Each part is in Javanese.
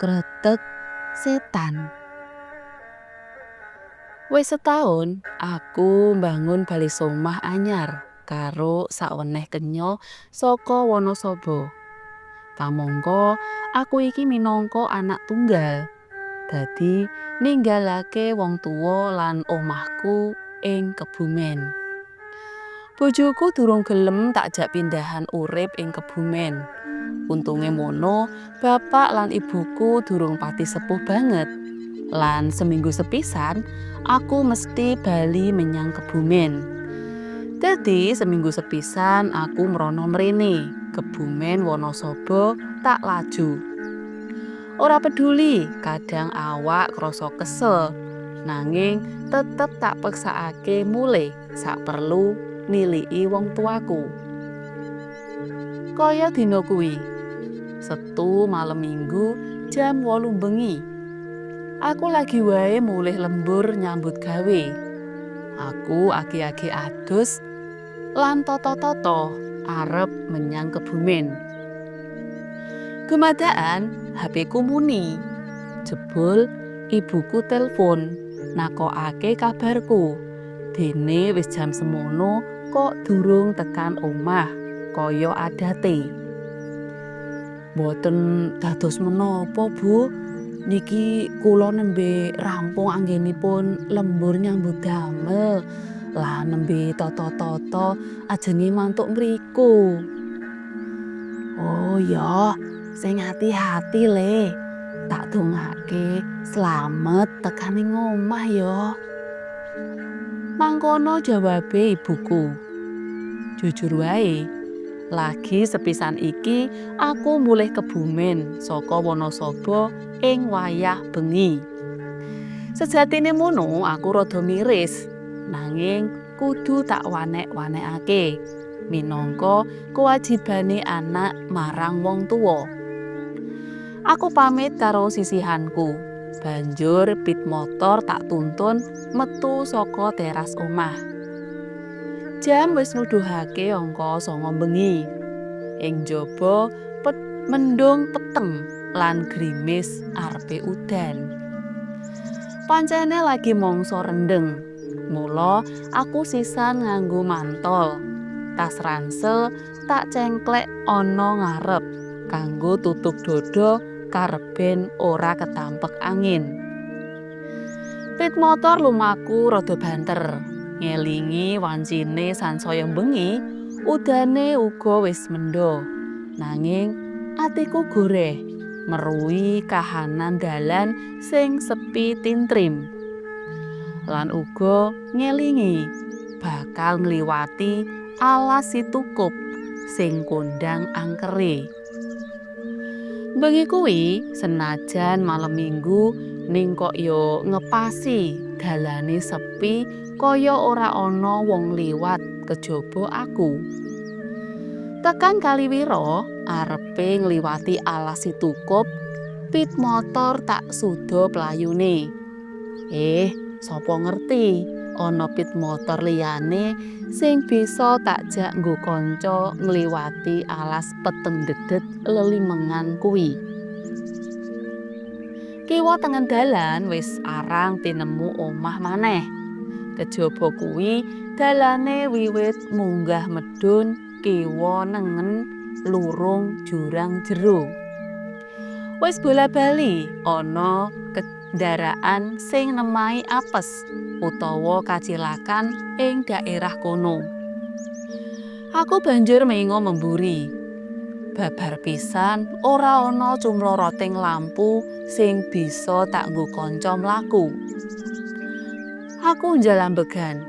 Kreteg Setan. Wis setahun aku mbangun bali omah anyar karo saweneh kenya saka Wonosobo. Kamangka aku iki minangka anak tunggal. Dadi ninggalake wong tuwa lan omahku ing Kebumen. Bojoku durung gelem tak jak pindahan urip ing Kebumen. Untunge mono, bapak lan ibuku durung pati sepuh banget. Lan seminggu sepisan, aku mesti bali menyang Kebumen. Dadi seminggu sepisan aku mrono mrene, Kebumen Wonosobo tak laju. Ora peduli, kadang awak krasa kesel, nanging tetep tak peksakake mulih saperlu niliki wong tuaku. Kaya dina kuwi, Setu malem Minggu jam 8 bengi. Aku lagi wae mulih lembur nyambut gawe. Aku agi-agi adus lan tata-tata arep menyang Kebumen. Dumadakan HP ku muni. Jebul ibuku telpon nakokake kabarku. Dene wis jam semono kok durung tekan omah kaya adate. Mboten dados menapa, Bu. Niki kula nembe rampung anggenipun lembur nyambut damel lan nembe tata-tata ajenge mantuk mriku. Oh ya, sing ati-ati le. Tak dongake slamet tekaning omah ya. Mangkono jawabe ibuku. Jujur wae, lagi sepisan iki aku mulih Kebumen saka Wonosobo ing wayah bengi. Sejatine mono aku rada miris, nanging kudu tak wanek-wanekake minangka kewajibane anak marang wong tuwa. Aku pamit karo sisihanku, banjur pit motor tak tuntun metu saka teras omah. Jam wis nuduhake angka 9 bengi. Ing njaba mendung peteng lan grimis arepe udan. Pancene lagi mangsa rendheng, mula aku sisan nganggo mantol. Tas ransel tak cengklek ana ngarep kanggo tutup dada karben ora ketampek angin. Pit motor lumaku rada banter, ngelingi wancine sansaya bengi, udane uga wis mendha. Nanging atiku goreh meruhi kahanan dalan sing sepi tintrim. Lan uga ngelingi bakal ngliwati alas Situkup sing kondang angkere. Bengi kuwi senajan malem Minggu ning kok ya ngepasi dalane sepi kaya ora ana wong liwat kejaba aku. Tekan Kaliwiro arepe ngliwati alas Situkup, pit motor tak suda playune. Sapa ngerti ana pit motor liyane sing bisa tak jak nggo kanca ngliwati alas peteng dedet lelimengan kuwi. Kiwa tengen dalan wis arang tinemu omah maneh. Kejaba kuwi dalane wiwit munggah medhun kiwa nengen lurung jurang jero. Wis bola-bali ana kendaraan sing nemahi apes utawa kacilakan ing daerah kono. Aku banjur mengo memburi. Babar pisan ora ana cumloroting lampu sing bisa tak nggo kanca mlaku. Aku unjal ambegan.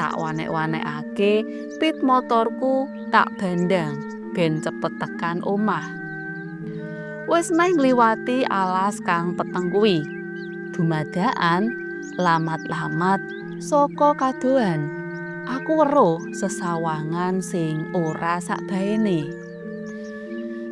Tak wanek-wanekake pit motorku tak bandang ben cepet tekan omah. Wis meh ngliwati alas kang peteng kuwi. Dumadakan lamat-lamat saka kadohan. Aku weruh sesawangan sing ora sakbaene.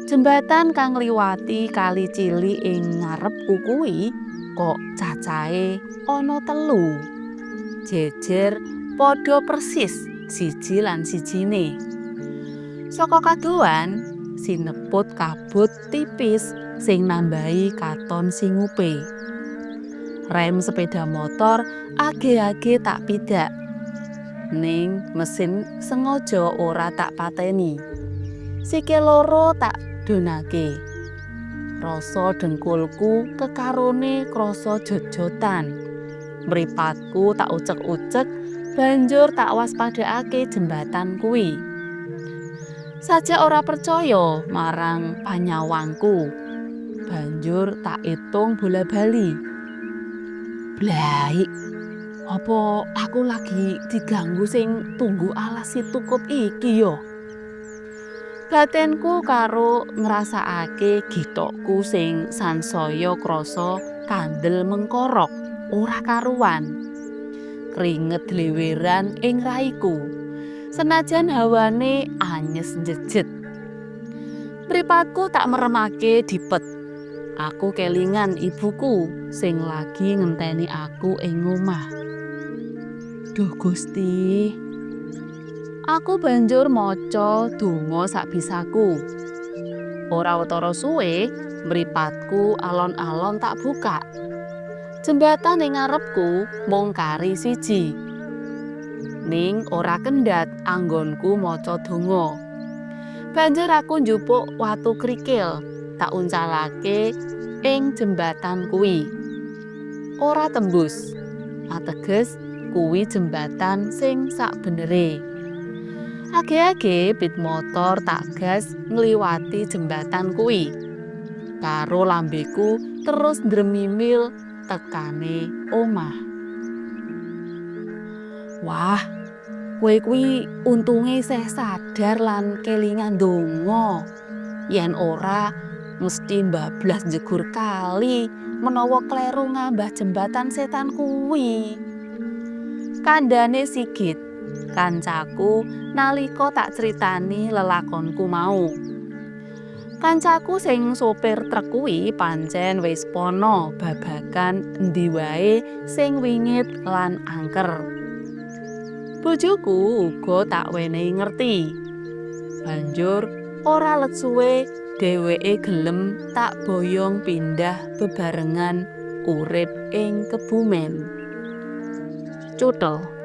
Jembatan kang ngliwati kali cilik ing ngarepku kuwi kok cacahe ana 3. Jejer padha persis siji lan sijine. Saka kadohan Sinebut kabut tipis sing nambahi katon singupe. Rem sepeda motor age-age tak pidak. Ning mesin sengaja ora tak pateni. Sikil loro tak dunake. Rasa dengkulku kekarone krasa jot-jotan. Mripatku tak ucek-ucek banjur tak waspadakake jembatan kuwi. Sajak ora percaya marang panyawangku. Banjur tak itung bola-bali. Blaik, apa aku lagi diganggu sing tunggu alas Situkup iki yo? Batinku karo ngrasakake githokku sing sansaya krasa kandel mengkorok, ora karuan. Kringet dleweran ing raiku. Senajan hawane anyes njejet. Mripatku tak meremake dipet. Aku kelingan ibuku sing lagi ngenteni aku ing omah. Duh Gusti. Aku banjur maca donga sakbisaku. Ora watara suwe, mripatku alon-alon tak buka. Jembatan ing ngarepku mung kari siji. Ning ora kendhat anggonku maca donga. Banjur aku njupuk watu krikil, tak uncalake ing jembatan kuwi. Ora tembus. Ateges kuwi jembatan sing sakbenere. Age-age pit motor tak gas ngliwati jembatan kuwi. Karo lambeku terus ndremimil tekane omah. Wah, kowe kuwi untunge isih sadar lan kelingan ndonga. Yen ora mesti mbablas njegur kali menawa kleru ngambah jembatan setan kuwi. Kandhane Sigit, kancaku nalika tak critani lelakonku mau. Kancaku sing sopir truk kuwi pancen wis pana babagan endi wae sing wingit lan angker. Bojoku uga tak wenehi ngerti. Banjur ora let suwe dheweke gelem tak boyong pindah bebarengan urip ing Kebumen. Cuthel.